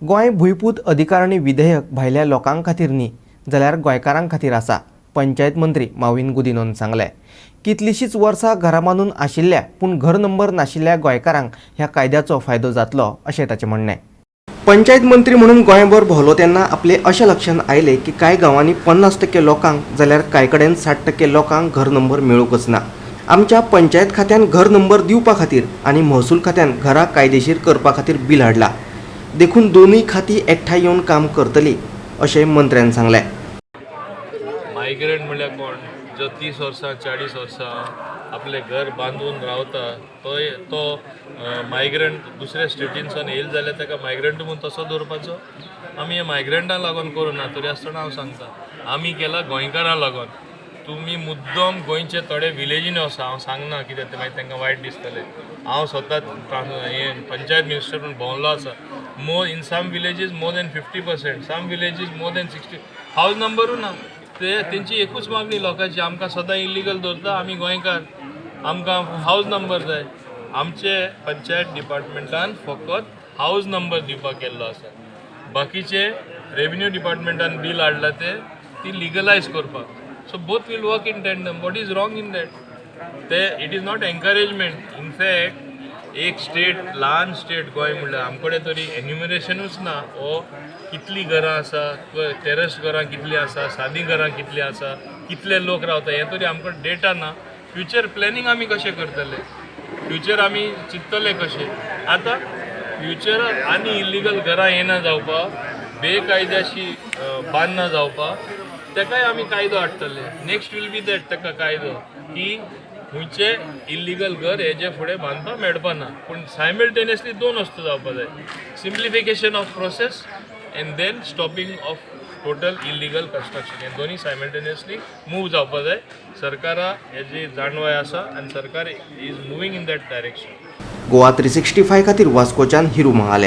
गोंय भुंयपूत अधिकारणी विधेयक भायल्या लोकां खातीर न्ही जाल्यार गोंयकारां खातीर आसा, पंचायत मंत्री माविन गुदिनोन सांगलें. कितलींशींच वर्सां घरां बांदून आशिल्ल्या पूण घर नंबर नाशिल्ल्या गोंयकारांक ह्या कायद्याचो फायदो जातलो अशें ताचें म्हणणें. पंचायत मंत्री म्हणून गोंयभर भोंवलो तेन्ना आपले अशें लक्षांत आयलें की कांय गांवांनी 50% लोकांक जाल्यार कांय कडेन 60% लोकांक घर नंबर मेळूंकच ना. आमच्या पंचायत खात्यान घर नंबर दिवपा खातीर आनी महसूल खात्यान घरां कायदेशीर करपा खातीर बील हाडला, देखून दोनूय खातीं एकठांय येवन काम करतलीं अशें मंत्र्यान सांगलें. मायग्रंट म्हणल्यार कोण जो 30 वर्सां, 40 वर्सां आपलें घर बांदून रावता, तो तो मायग्रंट. दुसऱ्या स्टेटीनसून येयले जाल्यार ताका मायग्रंट म्हूण तसो दवरपाचो? आमी हे मायग्रंटां लागून करूं ना, तरी आसतना हांव सांगता, आमी केला गोंयकारां लागून. तुमी मुद्दम गोंयचे थोडे विलेजीनी वचा. हांव सांगना कित्याक तें मागीर तांकां वायट दिसतलें. हांव स्वता हें पंचायत मिनिस्टर म्हूण भोंवलो आसा. More in some villages more than 50%, some villages more than 60, house नंबरूय ना. ते तेंची एकूच मागणी लोकांची, आमकां सदां इलिगल दवरता, आमी गोंयकार, आमकां हावज नंबर जाय. आमचे पंचायत डिपार्टमेंटान फकत हावज नंबर दिवपाक केल्लो आसा. बाकीचे रेव्हेन्यू डिपार्टमेंटान बील हाडला ते ती लिगलायज करपाक. So both will work in tandem. What is wrong in that? ते it is not encouragement. In fact, एक स्टेट, ल्हान स्टेट गोंय म्हणल्यार आमचे कडेन तरी एन्युमरेशनूच ना. हो कितलीं घरां आसा, टेरस घरां कितलीं आसा, सादीं घरां कितलीं आसा, कितले लोक रावता, हें तरी आमकां डेटा ना. फ्युचर प्लॅनिंग आमी कशें करतले? फ्युचर आमी चिंततले कशें? आतां फ्युचराक आनी इलिगल घरां येना जावपाक, बेकायद्याशी बांदना जावपाक, तेकाय आमी कायदो हाडटले. Next will be that ताका कायदो की खंयचे इल्लिगल घर हेजे फुडें बांदपाक मेळपा ना. पूण सायमल्टेनियसली दोन वस्तू जावपा जाय: simplification of process and then stopping of total illegal construction. हे दोन्ही सायमल्टेनियसली मूव जावपा जाय. सरकारा हेजी जाणवाय आसा आनी सरकार is moving in that direction. Goa 365 खातीर वास्कोच्यान हिरू महाले.